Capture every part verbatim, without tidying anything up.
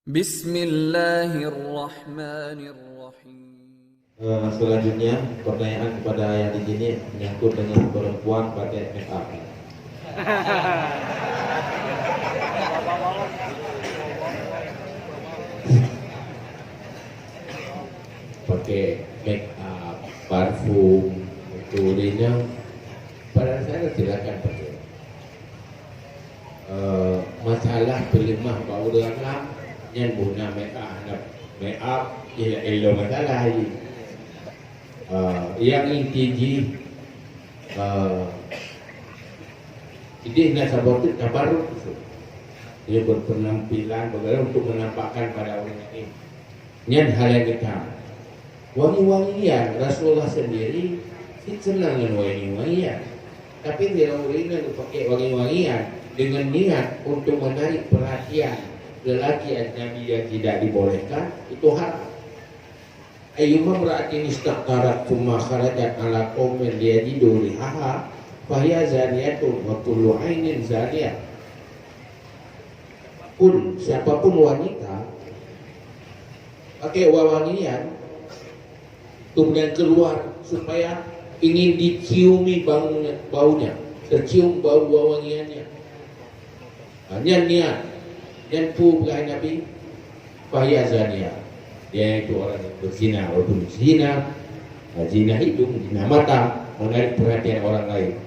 Bismillahirrahmanirrahim. Eh, selanjutnya, pertanyaan kepada yang di sini menyangkut dengan perempuan pakai make up. Pakai make up, parfum, itu, pada saya silakan pakai. Eh, masalah peuleumah bak ureueng agam, nyan bunoe make up, make up, ilok-ilok masalah jih. Eh, nyang inti jih, eh, idéh na saboh teuk tabarruk, dia berpenampilan bagaimana untuk menampakkan pada orang lain. Nyan hal nyang geutam. Wangi-wangian, Rasulullah sendiri cit seunang ngon wangi-wangian. Tapi sidroe ureueng nyang geupakè wangi-wangian deungon niat untuk menarik perhatian lelaki ajnabi yang tidak dibolehkan, itu haram. Ayyuma imra'atin ista'tarat tsumma kharajat 'ala qaumin liyajidu rihaha, fahiya zaniyatun wa kullu 'ainin zaniyah. Pun, siapapun wanita pakai wewangian, kemudian keluar supaya ingin diciumi baunya, baunya, tercium bau wewangiannya. Ha, nyan niat, nyan peue peugah Nabi, fahiya zaniyah. Dia itu orang yang berzina, walaupun zina, ha, zina hidung, zina mata, menarik perhatian orang lain.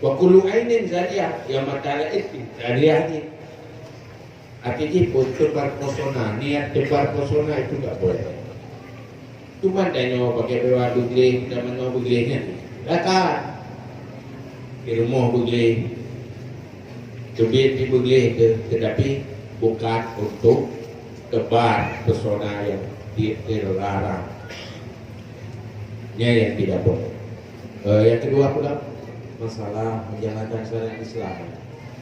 Wa kullu 'ainin zaniyah, yang mata lain zaniyah ni. Arti jih pun tebar pesona, niat tebar pesona itu tak boleh. Cuma tanyoe pakai beugleh, dan manoe beugleh nyan. Silakan. Di rumoh beugleh, teubiet pih beugleh, te-, tetapi bukan untuk tebar pesona yang di-, dilarang. Nyan yang tidak boleh. Eh, yang kedua pula, masalah menjalankan syariat Islam.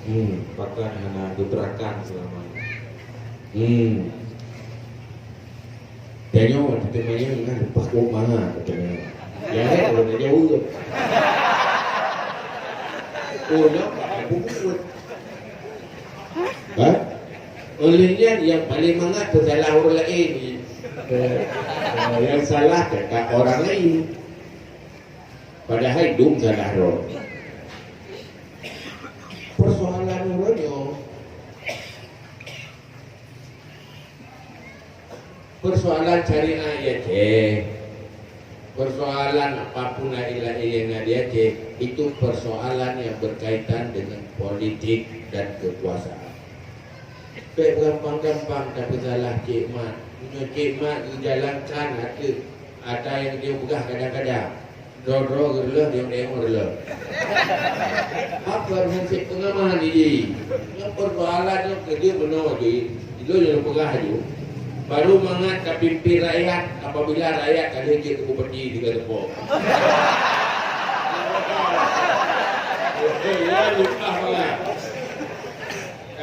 Hmm. Pakon hana geubeurakah selama ini. Hmm. Tanyoe watèe teumanyong na leupah keu mangat teumanyong. Ya, ya, kalau dah jauh tu. Oh, nampak aku buat. Ha? Oleh nyan, yang paling mangat tu salah orang lain. Eh, eh, yang salah cakap orang lain. Padahai dum salah droe. Persoalan uroe nyoe, persoalan syariat di Aceh, persoalan apapun lain-lain yang ada di Aceh, itu persoalan yang berkaitan dengan politik dan kekuasaan. Bèk gampang-gampang tapeusalah Cék Mat. Meunyoe Cék Mat geujalankan ateueh ata nyang geupeugah kadang-kadang, droe-droe geureuloh, nyang deungoe reuleuh. Apa hanseb peungaman jih? Nyang persoalan nyoe keu jeuet meunoe jih, ilôn nyang peugah jih. Baru mangat tapimpén rakyat apabila rakyat ka lheueh jeuet keu bupati tinggai teupok.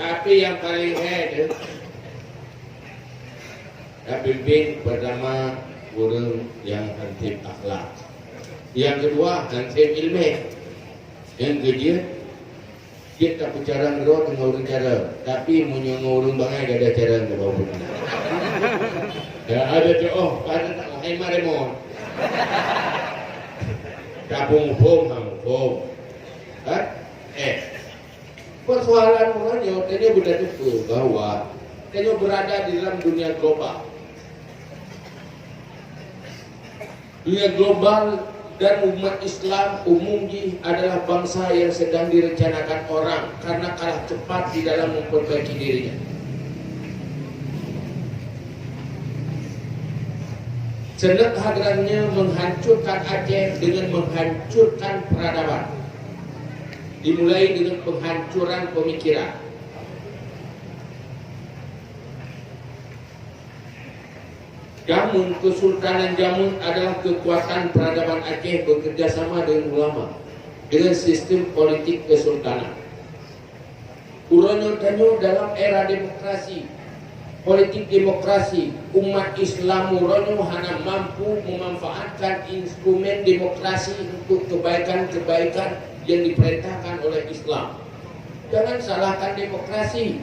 Tapi nyang paleng hèn teuh, tapimpén, peurtama, ureueng nyang hanseb akhlak. Nyang keudua, hanseb ileumèe. Nyang keujeuet, jeuet tapeucarông droe deungon ureueng carông. Tapi meunyoe ngon ureueng bangai, gata carông keu bak ureueng. Dan ada tu, oh, pada tak hai maremon. Tapeuphom, ha, muphom. Ha? Eh. Persoalan uroe nyoe, tanyoe beutateupeue bahwa tanyoe berada di dalam dunia global. Dunia global dan umat Islam umum jih adalah bangsa yang sedang direncanakan orang karena kalah cepat di dalam memperbaiki dirinya. Seuneuek hagrannya menghancurkan Aceh dengan menghancurkan peradaban. Dimulai dengan penghancuran pemikiran. Jameun, Kesultanan Jameun adalah kekuatan peradaban Aceh bekerja sama dengan ulama, dengan sistem politik kesultanan. Uroe nyoe tanyoe dalam era demokrasi, politik demokrasi, umat Islam uroe nyoe hana mampu memanfaatkan instrumen demokrasi untuk kebaikan-kebaikan yang diperintahkan oleh Islam. Jangan salahkan demokrasi.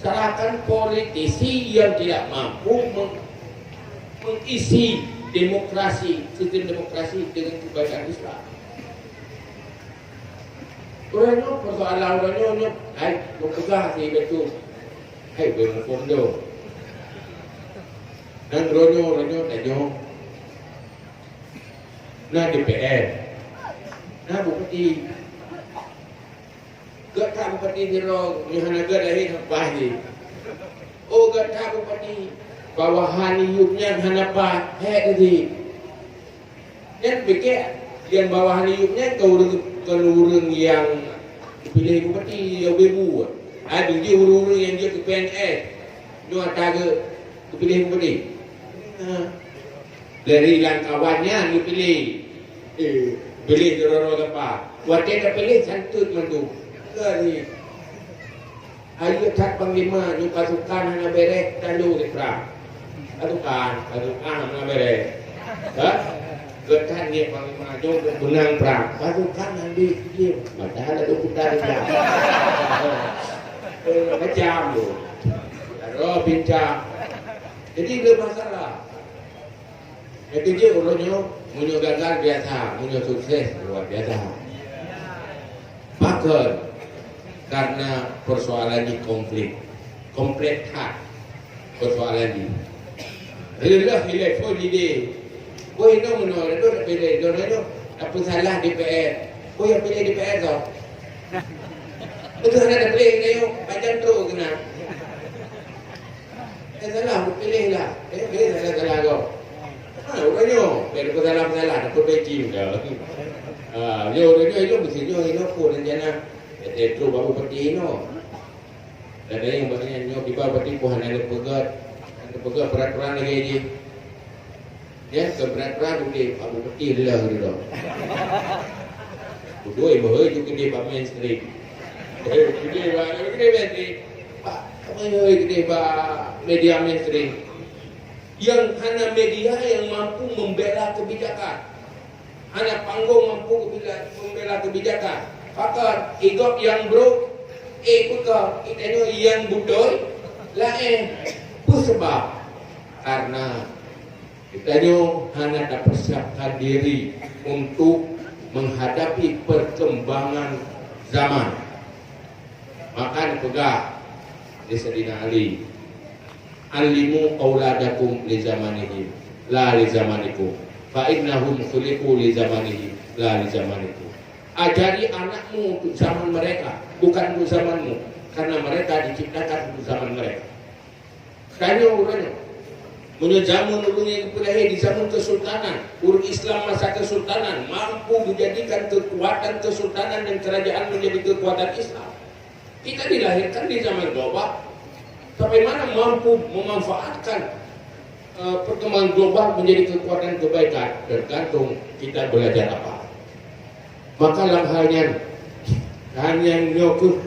Katakan politisi yang tidak mampu meng-, mengisi demokrasi, sistem demokrasi dengan kebijakan Islam. Uroe nyoe persoalan uroe nyoe nyoe, hai, beupeugah si beutôi. Hai, beupeugah nyoe. Dan uroe nyoe, uroe nyoe tanyoe. Na D P R. Na bupati. Gata bupati sidroe, nyoe hana gata lahé nabah jih. Oh, gata bupati, bawahan yup nyan hana paih, hék jih. Nyan pike, nyang bawahan yup nyan kon ureuëng, kon ureuëng nyang geupiléh bupati, nyang bebu. Adak jih ureuëng-ureuëng nyang jeuet keu P N S, nyoe ata geu-, geupiléh bupati. Ha. Dari lam kawan nyan geupiléh. Eh, piléh droe-droe gapa. Watée tapiléh santôt mandum. Ka ni. Ayo that panglima nyoe pasukan hana bereh, talo di prang. Pasukan, pasukan hana bereh. Ha? Geutan ni panglima nyoe beunang prang. Pasukan hana di dia. Padahal ada putar dia. Eh, macam tu. Roh bincang. Jadi, le masalah. Nyang keujeuet uroe nyoe, meunyoe gagal biasa, meunyoe sukses luar biasa. Pakon? Karena persoalan jih konflik. Kompleks that persoalan jih. Reuloh ilée phon idé. Boh inoe meunoe, reuloh tak pilih, reuloh, reuloh. Tapi salah D P R. Boh nyang pilih D P R tu. Beutôi hana tak pilih, ayo, panjang terus kena. Eh, salah, piléh lah. Eh, eh, salah, salah kau. Ha, uroe nyoe, bèk salah-salah, nak perbaiki benda. Ha, nyoe uroe nyoe, ilôn meusti nyoe, inoe phon rencana. Eh, eh, trok baru peti inoe. Dan ada yang bagian nyoe, tiba peti pun hana ada peugöt. Hana peugöt peraturan lagi jih. Ya, keu brat-brat udép, Pak Bupati leuh dudoe. Beutôi, beuhôi ju keudeh bak mainstream. Beuhôi ju keudeh bak, keudeh mainstream. Pak, beuhôi keudeh bak media mainstream. Yang hana media yang mampu membela kebijakan. Hana panggong mampu membela, membela kebijakan. Pakon, i gob nyang brôk, eh, peugah, i tanyoe nyang beutôi, laén. Peue sabab? Karena Geutanyoe hana tapersiapkan diri untuk menghadapi perkembangan zaman. Maka neupeugah lé Saidina Ali, "Allimu auladakum li zamanihim, la li zamanikum. Fa innahum khuliqu li zamanihim, la li zamanikum." Ajari anakmu untuk zaman mereka, bukan untuk zamanmu, karena mereka diciptakan untuk zaman mereka. Tanyoe uroe nyoe, meunyoe jameun ureuëng nyang geupeulahé di jameun keusultanan, ureuëng Islam masa keusultanan mampu menjadikan kekuatan keusultanan dan kerajaan menjadi kekuatan Islam. Kita dilahirkan di zaman global. Bagaimana mampu memanfaatkan, eh, perkembangan global menjadi kekuatan kebaikan? Tergantung kita belajar apa. Maka lam hal nyan, hal nyan nyoe kheueh,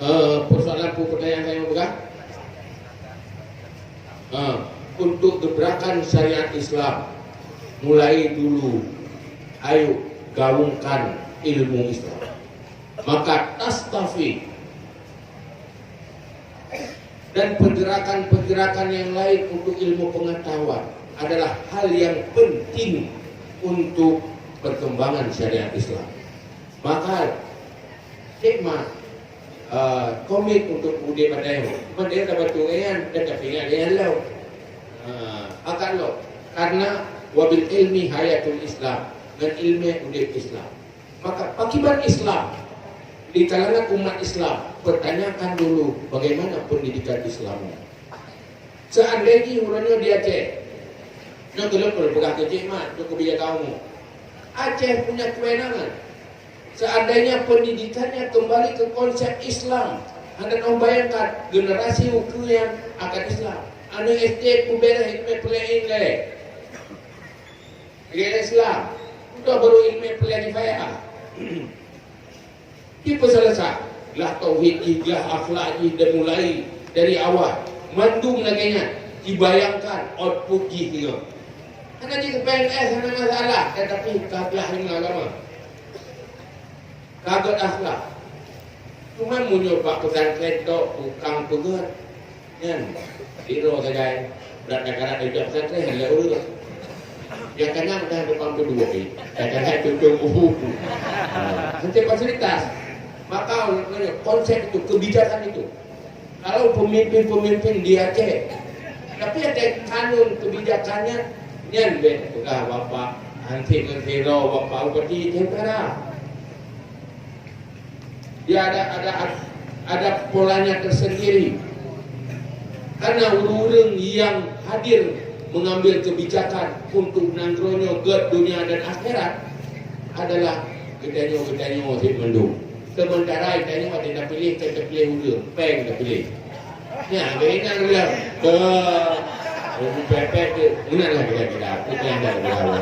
eh, persoalan peue pertanyaan nyang peugah. Eh, untuk gebrakan syariat Islam, mulai dulu, ayo gaungkan ilmu Islam. Maka tastafi dan pergerakan-pergerakan yang lain untuk ilmu pengetahuan adalah hal yang penting untuk perkembangan syariat Islam. Maka, hikmah, eh, komit untuk udép pada nyoe. Cuma dia tak bantu nyan, dia tak ingat dia lo. Ha, akan lo. Karena wabil ilmi hayatul Islam. Ngon ileumèe udép Islam. Maka, pakiban Islam di kalangan umat Islam, pertanyakan dulu bagaimana pendidikan Islamnya. Seandainya uroe nyoe di Aceh, nyoe keuh lôn peugah keu Cik Mat, nyoe keu bijak kaum. Aceh punya kewenangan. Seandainya pendidikannya kembali ke konsep Islam, anda tahu bayangkan generasi ukeue yang akan Islam. Aneuk S D pun bèrèh ilmu peureulèe. Lagèe Islam, udah baru ilmu peureulèe kifayah. Dipeuseuleusai lah tauhid jih, lah akhlak jih dan mulai dari awal. Mandum lagèe nyan, dibayangkan output jih nyoe. Hana jih keu P N S hana masalah, tetapi ka blah ilmu agama. Ka gèt akhlak. Cuma meunyoe bak pesantren tok tukang peugét, nyan sidroe sagai. Brat nyang kana ijak pesantren lé ureueng. Nyang kana dah depan kedua ni. Nyang kana cucung buku. Ha, setiap fasilitas. Maka konsep itu, kebijakan itu. Kalau pemimpin-pemimpin di Aceh, tapi ada kanun kebijakannya, nyan bèk peugah bapak, hansit ngon sidroe bapak bupati Aceh Utara. Dia ada, ada, ada polanya tersendiri. Karena ureueng-ureueng yang hadir mengambil kebijakan untuk nanggroe nyoe gèt dunia dan akhirat adalah geutanyoe-geutanyoe cit mandum. Sementara geutanyoe watèe tapiléh, ka tapiléh ureueng, pèng tapiléh. Nyan, geutanyoe bilang, "Beuh, ureueng pèng-pèng tu, meunan lah geutanyoe, geutanyoe dah geutanyoe."